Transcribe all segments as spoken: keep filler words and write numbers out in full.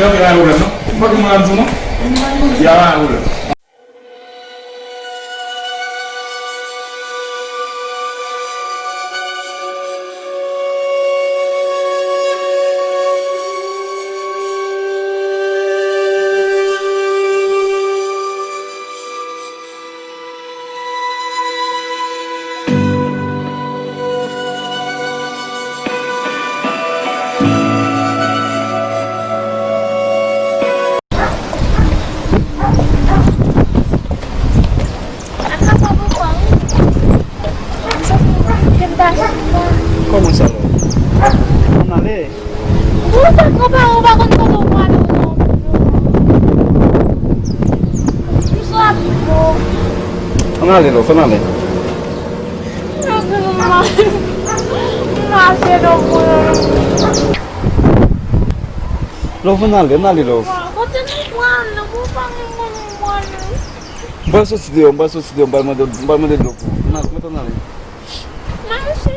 Yo, ok, pa gen pwoblèm, non. Mwen gen moun ap di w, non. Ya, pa gen pwoblèm. Kòman sa va? Ann ale. Ou pa konprann, ou pa konn kote w prale, ou konprann. Ou sa pi bon. Ann ale, Love, ann ale. Ann ale, Love. Love, ann ale, ann ale, Love. Kote nou prale, ou pa konn kote nou prale. M pral soti deyò, m pral soti deyò, m pral mande, m pral mande dlo pou ou. Ann ale, mete ann ale. Mache.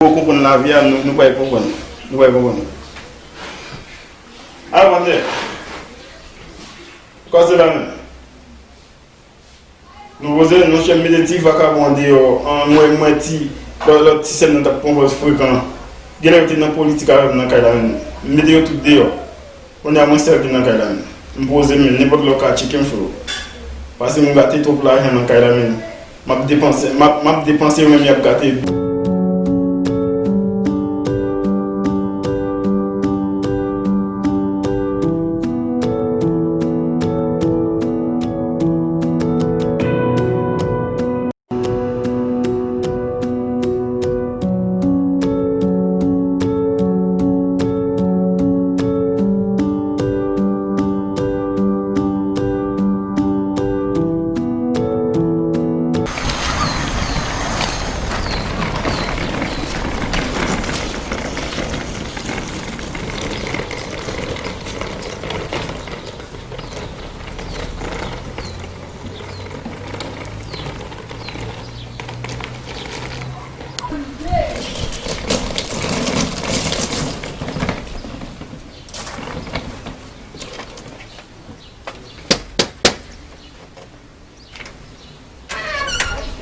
Pou konprann lavi a, nou, nou pral konprann. Nou pral konprann. Alò, madanm, kòze la menm. Nou poze, nou chèf mete ti vakabon an deyò, an, mwen, mwen ti, lòt, lòt ti sè m nan t ap pran pòz frekan. Genlè yo te nan politik avè m nan kay la menm. M mete yo tout deyò. Kounye a mwen sèl ki nan kay la menm. M poze m menm, nenpòt lè w ka tcheke m, freo. Paske m gate twòp lajan nan kay la menm. M ap depanse, m ap, m ap depanse yo menm y ap gate.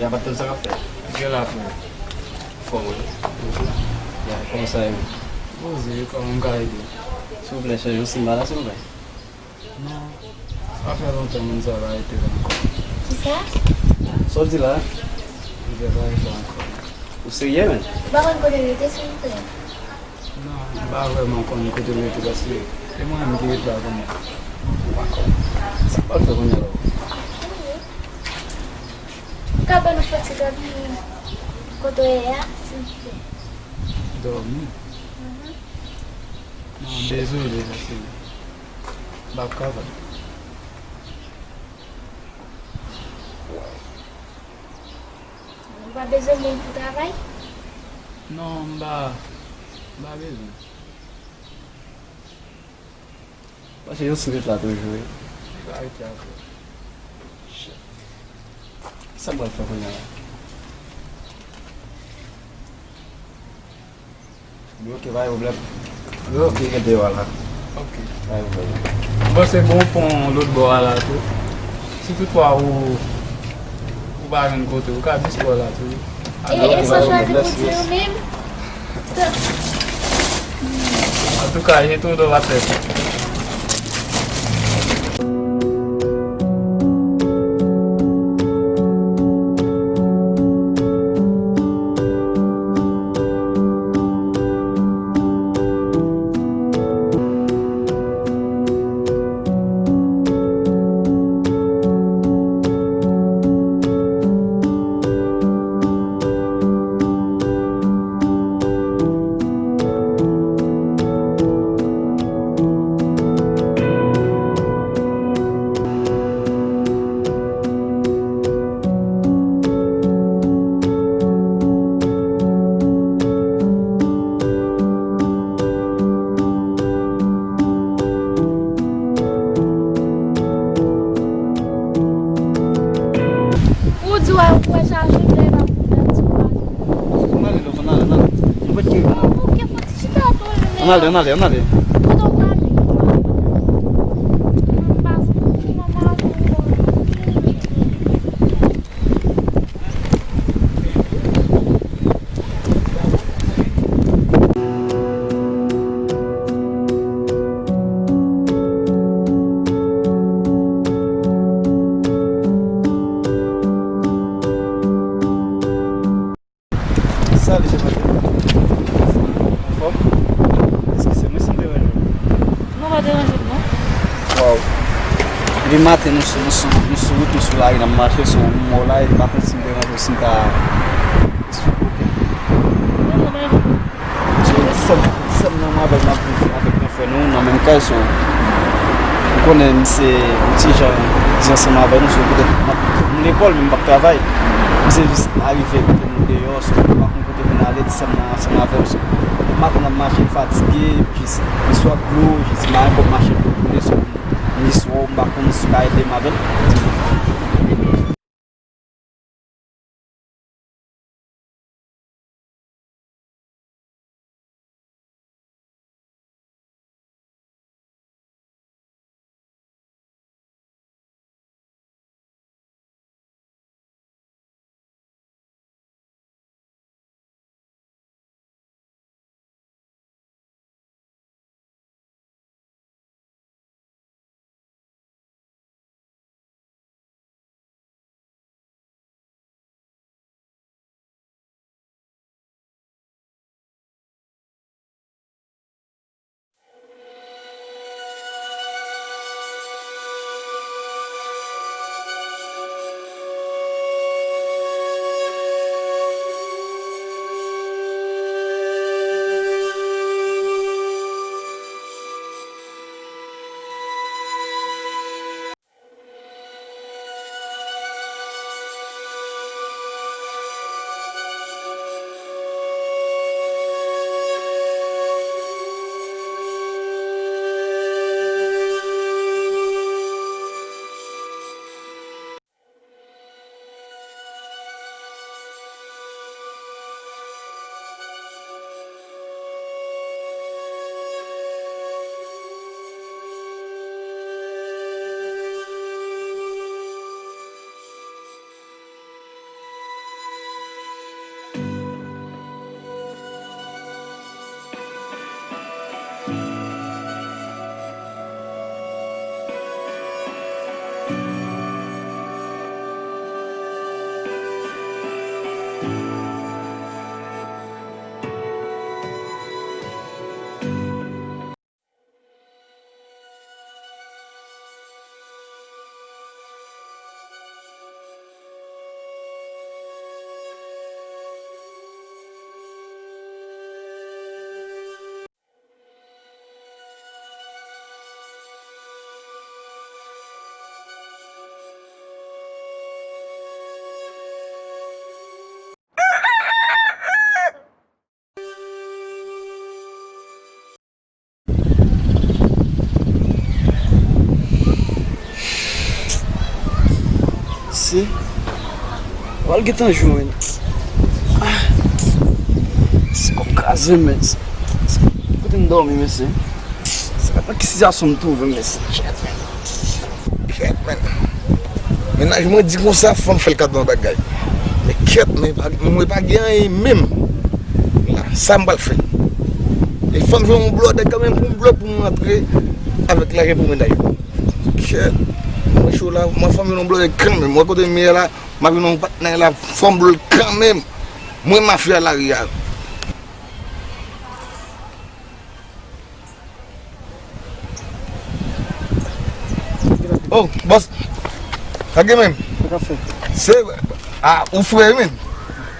Ya, pa t konn sa k ap fèt. Gen la, frè. Fò mwen. Ya, kòman sa ye? Poze, kòman m ka ede w? Silvouplè, chanje yon simba la, silvouplè. Non. Sa fè lontan moun sa pa rete la ankò. Kisa? Sa w di la? Li fè pa rete ankò. Ou serye, menn? Ou pa konn kote l rete, silvouplè? Non, m pa vrèman konn kote l rete, paske e mwen menm ki ret la kounye a. M pa konn. Sa m pral fè kounye a la? Ou ka ban nou fon ti dòmi kote w ye a, silvouplè? Dòmi? Mhm. Non, dezole, paske m p ap kapab. Ou pa bezwen moun pou travay? Non, m pa, m pa bezwen. Paske yo sou ret la toujou, wi. Li pa rete avè w. Shit. Sa m pral fè kounye a la? Bloke, pa gen pwoblèm. Bloke, gen deyò a la. Ok. Pa gen pwoblèm. M panse gen yon pon lòt bò a la tou. Si toutfwa ou, ou pa jwenn kote, ou ka jis bò la tou. E, e sa w chwazi pou di ou menm? Antouka, jete yon do atè. Ou wè, ou wè chaje, lè pa pou tèt sou paj. Ann ale, love, ann ale, ann ale. Nou pa t gen. Ou, ou gen fò ti chita tou, men. Ann ale, ann ale, ann ale. Kote w prale? Mwen pa sou manman avè w. Salut, se Mateo. Anfòm? Eskize mwen si m deranje w. Non, pa deranje m, non. Waw. Depi maten, nou sou, nou sou, nou sou wout, nou sou lari, n ap mache, se yon mò la, e m pa konn si m deranje w, si m ka esplike w kèk. Non, non, pa So, ti sè m, ti sè m nan, mwen avè l, n ap viv avèk gran frè nou nan menm kay, so, ou konnen m se yon ti jan, di ansanm avè nou, so, poutèt m ap, m lekòl, men m p ap travay. M se jis arive, poutèt nou deyò, so, m pa konn kote pou n ale, ti sè m nan ansanm avè m, so, depi maten n ap mache, m fatige, jis, li swa dlo, jis mayen, kòm machin pou boule, so, m jis wè w, m pa konn si w ka ede m avè l. Si. Pral gentan jou, men. Ah. Si kòk kraze, men. Kote m dòmi, mesye? Se pa nan ki sitiyasyon m twouve m, mesye. Kèt, men. Kèt, men. Mennaj mwen di konsa, fò m fè l kado yon bagay. Men kèt, men pa, mwen pa gen anyen menm. La, sa m pral fè? E fò m jwenn yon blòdè kanmenm pou m blòdè pou m rantre avèk lajan pou mennaj mwen. Kèt, mwen cho la, mwen fò m jwenn yon blòdè kanmenm. Wè kote m ye la, m ap jwenn yon patnè la, fò m blòdè kanmenm. Mwen mafya lari a. Oh, bòs. Sa gen menm? Sa k ap fèt? Se, a, ou fre, menm.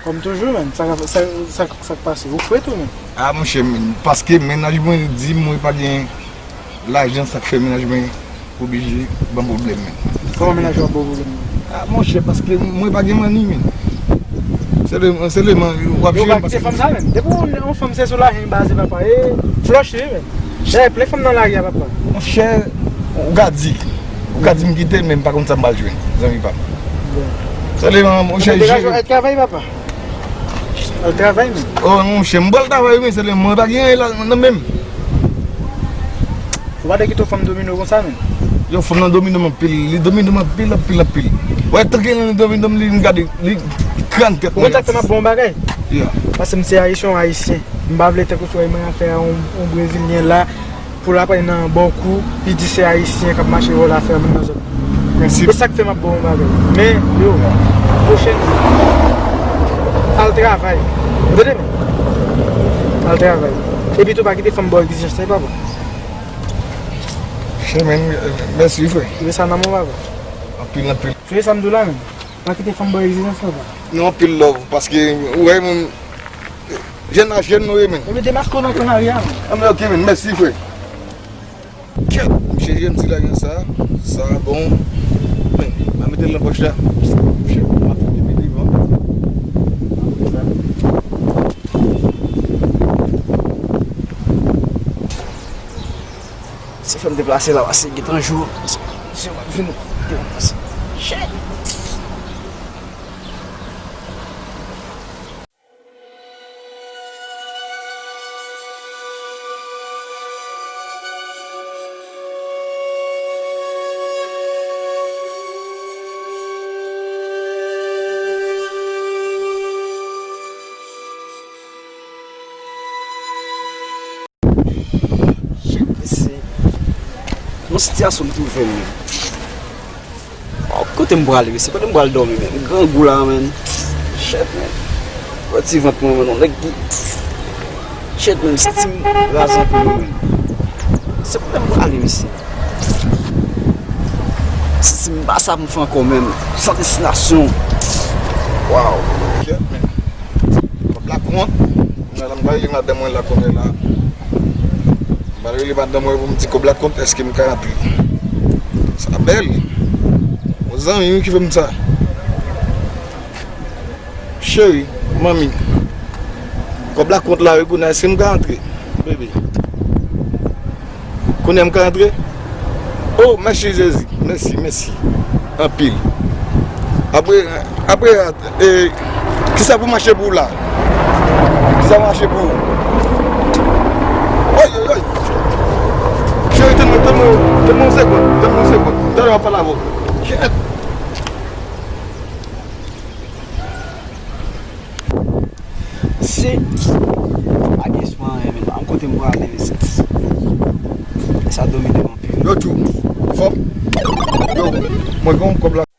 Kòm toujou, menm. Sa k ap, sa, sa, sa k pase? Ou fre tou, menm. A, monchè, menm. Paske mennaj mwen di mwen pa gen lajan, sa k fè mennaj mwen oblije ban m pwoblèm, menm. Kòman mennaj ou ap ba w pwoblèm? A, monchè, paske mwen pa gen manni, menm. Sèlman, sèlman, w ap jwenn paske. Yo pa kite fanm sa menm. Depi yon, yon fanm se sou lajan li baze papa, e flòch li menm. Dayè, plen fanm nan lari a papa. Monchè, ou ka di, ou ka di m kite l, men m pa konn sa m pral jwenn, zanmi pa m. Bon. Sèlman, monchè, al travay, papa. Al travay, men. Oh, monchè, m pral travay, men sèlman, mwen pa gen anyen la nan men m. Ou pa te kite yon fanm domine w konsa, men. Yon fanm nan domine m anpil, li domine m anpil, anpil, anpil. Wè, tanke li domine m, li m gade, li kran tèt mwen. Ou konn sa k fè m ap ba w yon bagay? Yeah. Paske m se ayisyen, yon ayisyen. M pa vle tankou sou mwen afè a yon, yon brezilyen la, pou l ap pran nan bò kou, li di se ayisyen k ap mache vòlò afè moun nan zòn. Prensip. E sa k fè m ap ba w yon bagay. Men, yo, pwochèn fwa, al travay. Ou tande, men? Al travay. Epi tou, pa kite fanm ba w egzijans, sa e pa bon. Che, men, mèsi, frè. Ou vle sa nan men w, papa? Anpil, anpil. Sou sa m di w la, men. Pa kite fanm ba w egzijans, papa. Non, anpil love, paske, ou wè, men, jèn aj, jèn nou ye, men. Ou mete maske w nan kanari a, men. Ah, men ok, men, mèsi, frè. Kèt, m chanje m ti lajan sa, sa bon. Men, m a mete l nan pòch la. Shit, m a fini devan. Apre sa. Se fè m deplase la, pase gentan jou. Se, se w ap vin deplase. Shit! Shit, mesye. Nan sitiyasyon m twouve m, men. Oh, kote m prale, mesye? Kote m pral dòmi, men? M grangou la, men. Shit, men. Wè ti vant mwen, men, yon nèg ki, shit, men, m santi m raz anpil, men. Se kote m prale, mesye? M santi m pa sa pou m fè ankò, men. San destinasyon. Waw. Shit, men. Kòb la kont. Mwen la, m pral rele madanm mwen la kounye la. M pral rele madanm mwen pou m di kòb la kont, èske m ka rantre. Sa bèl. Yon zanmi wi ki fè m sa. Cheri, manmi. Kòb la kont la wi, kounye a, èske m ka rantre? Bebe. Kounye a m ka rantre? Oh, mèsi Jezi. Mèsi, mèsi. Anpil. Apre, apre, e, kisa pou mache pou ou la? Kisa pou mache pou ou? Oy, oy, oy. Cheri, tann mwen, tann mwen, tann mwen yon segonn. Tann mwen yon segonn. Talè m ap pale avè w. Shit. Se pa gen espwa anyen, men pa m kote m prale, men se sa domine m anpil. Yo, tchou. Fòm. Yo, mwen gen yon kòb la.